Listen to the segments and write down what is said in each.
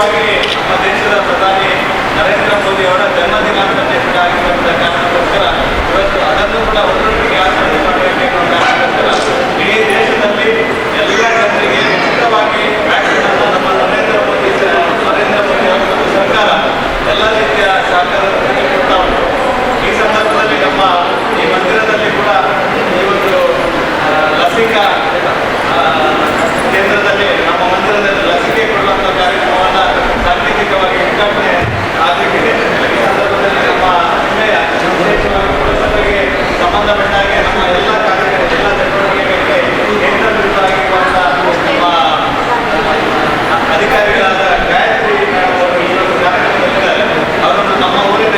ವಿಶೇಷವಾಗಿ ನಮ್ಮ ದೇಶದ ಪ್ರಧಾನಿ ನರೇಂದ್ರ ಮೋದಿ ಅವರ ಜನ್ಮದಿನಾಚರಣೆ ಕೂಡ ಆಗಿರುವಂಥ ಕಾರಣಕ್ಕೋಸ್ಕರ ಇವತ್ತು ಅದನ್ನು ಕೂಡ ಒಟ್ಟೊಟ್ಟಿಗೆ ಆಚರಣೆ ಮಾಡಬೇಕು ಅನ್ನೋ ಕಾರಣಕ್ಕೋಸ್ಕರ ಇಡೀ ದೇಶದಲ್ಲಿ ಎಲ್ಲ ಜನರಿಗೆ ಉಚಿತವಾಗಿ ವ್ಯಾಕ್ಸಿನ್ ಅನ್ನು ನಮ್ಮ ನರೇಂದ್ರ ಮೋದಿ ಅವರು ಮತ್ತು ಸರ್ಕಾರ ಎಲ್ಲ ರೀತಿಯ ಸಹಕಾರದೊಂದಿಗೆ ಕೊಡ್ತಾ ಉಂಟು. ಈ ಸಂದರ್ಭದಲ್ಲಿ ನಮ್ಮ ಈ ಮಂದಿರದಲ್ಲಿ ಕೂಡ ಈ ಒಂದು ಲಸಿಕಾ ಕೇಂದ್ರದಲ್ಲಿ, ನಮ್ಮ ಮಂದಿರದಲ್ಲಿ ಲಸಿಕೆ ಕೊಡುವಂಥ ಕಾರ್ಯಕ್ರಮವನ್ನು ಸಾಂಕೇತಿಕವಾಗಿ ಉದ್ಘಾಟನೆ ಆಗಲಿಕ್ಕಿದೆ. ಈ ಸಂದರ್ಭದಲ್ಲಿ ನಮ್ಮ ಜಿಲ್ಲೆಯ, ವಿಶೇಷವಾಗಿ ಪುರಸಭೆಗೆ ಸಂಬಂಧಪಟ್ಟ ಹಾಗೆ ನಮ್ಮ ಎಲ್ಲ ಕಾರ್ಯ, ಎಲ್ಲ ಚಟುವಟಿಕೆಗಳಿಗೆ ಕೇಂದ್ರಬಿಂದುವಾಗಿರುವಂಥ ನಮ್ಮ ಅಧಿಕಾರಿಗಳಾದ ಗಾಯತ್ರಿ ಮೇಡಮ್ ಅವರು ಈ ಒಂದು ಕಾರ್ಯಕ್ರಮದಲ್ಲಿದ್ದಾರೆ. ಅವರನ್ನು ನಮ್ಮ ಊರಿನ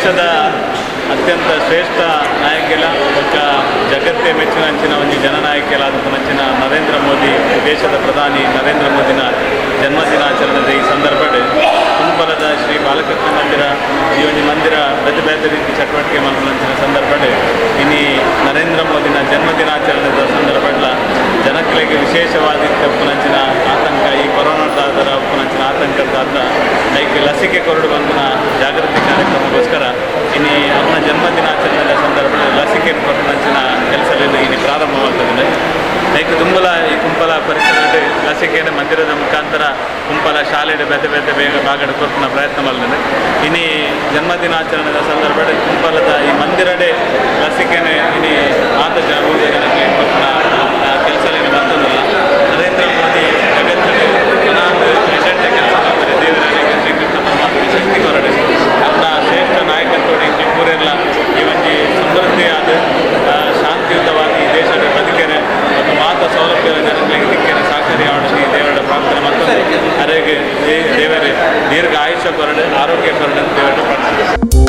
ದೇಶದ ಅತ್ಯಂತ ಶ್ರೇಷ್ಠ ನಾಯಕೆಲ ಬೊಕ್ಕ ಜಗತ್ತೇ ಮೆಚ್ಚಿನಂಚಿನ ಒಂಜಿ ಜನನಾಯಕೆಲ ನಂಚಿನ ನರೇಂದ್ರ ಮೋದಿ, ದೇಶದ ಪ್ರಧಾನಿ ನರೇಂದ್ರ ಮೋದಿನ ಜನ್ಮದಿನಾಚರಣೆದ ಈ ಸಂದರ್ಭಡ್ ಕುಂಪಲದ ಶ್ರೀ ಬಾಲಕೃಷ್ಣ ಮಂದಿರ, ಈ ಒಂಜಿ ಮಂದಿರ ಬೇತೆ ಬೇತೆ ರೀತಿ ಚಟುವಟಿಕೆ ಮಲ್ಪುನಂಚಿನ ಸಂದರ್ಭಡ್, ಇನಿ ನರೇಂದ್ರ ಮೋದಿನ ಜನ್ಮದಿನಾಚರಣೆದ ಸಂದರ್ಭಡ್ಲ ಜನಕ್ಲೆಗ್ ವಿಶೇಷವಾದ ಉಪ್ಪುನಂಚಿನ ಆತಂಕ, ಈ ಕೊರೋನಾದಾದರ ಉಪ್ಪುನಂಚಿನ ಆತಂಕದಾದ ಲೈಕ್ ಲಸಿಕೆ ಕೊರಡು ಬಂದಿನ ಜಾಗೃತಿ ಕಾರ್ಯಕ್ರಮಕ್ಕೋಸ್ಕರ ಇನಿ ಅವನ ಜನ್ಮದಿನಾಚರಣೆಯ ಸಂದರ್ಭದಲ್ಲಿ ಲಸಿಕೆ ಕೊರಡುನಂಚಿನ ಕೆಲಸದಿಂದ ಇನಿ ಪ್ರಾರಂಭವಾಗ್ತದೆ. ಲೈಕ್ ದುಂಬುಲ ಈ ಕುಂಪಲ ಪರಿಸರ ಲಸಿಕೆಯನ್ನು ಮಂದಿರದ ಮುಖಾಂತರ ಕುಂಪಲ ಶಾಲೆ ಬೇತೆ ಬೇತೆ ಬೇಗ ಭಾಗಡ್ ಕೊರ್ಪಿನ ಪ್ರಯತ್ನ ಮಲ್ದಿದೆ. ಇನಿ ಜನ್ಮದಿನಾಚರಣೆಯ ಸಂದರ್ಭದಲ್ಲಿ ಕುಂಪಲದ ಈ ಮಂದಿರಡೆ ಲಸಿಕೆನೆ ಇನಿ ಮಾತ ಜನ ಜನಕ್ಕೆ ಕೊರ್ಪಿನ ಕೆಲಸ ಮತ್ತೊಂದಲ್ಲ. ನರೇಂದ್ರ ಮೋದಿ ಜಗತ್ತಿನ ಎಡ್ಡೆ ಕೆಲಸ ಮಾಡ್ತಾರೆ. ದೇವರಿಗೆ, ಶ್ರೀಕೃಷ್ಣ ಪರಮಾತ್ಮ ಶಕ್ತಿ ಕೊರಡೆ, ಅವನ ಶ್ರೇಷ್ಠ ನಾಯಕತ್ವ ಇಂಚಿ ಪೂರೆಲ್ಲ ಈ ಒಂಜಿ ಸಮೃದ್ಧಿಯಾದ ಶಾಂತಿಯುತವಾಗಿ ಈ ದೇಶದ ಬದುಕೆರೆ ಮತ್ತು ಮಾತ ಸೌಲಭ್ಯ ಜನಗಳಿಗೆ ದಿಕ್ಕೆರೆ ಸಹಕಾರಿ ಆವಡ ಈ ದೇವರ ಪ್ರಾರ್ಥನೆ. ಮತ್ತೊಂದು ಅರೆಗೆ ದೇವರೇ ದೀರ್ಘ ಆಯುಷ್ಯ ಕೊರಡೆ, ಆರೋಗ್ಯ ಕೊರಡೆ ಅಂತ ದೇವರ ಪ್ರಾರ್ಥನೆ.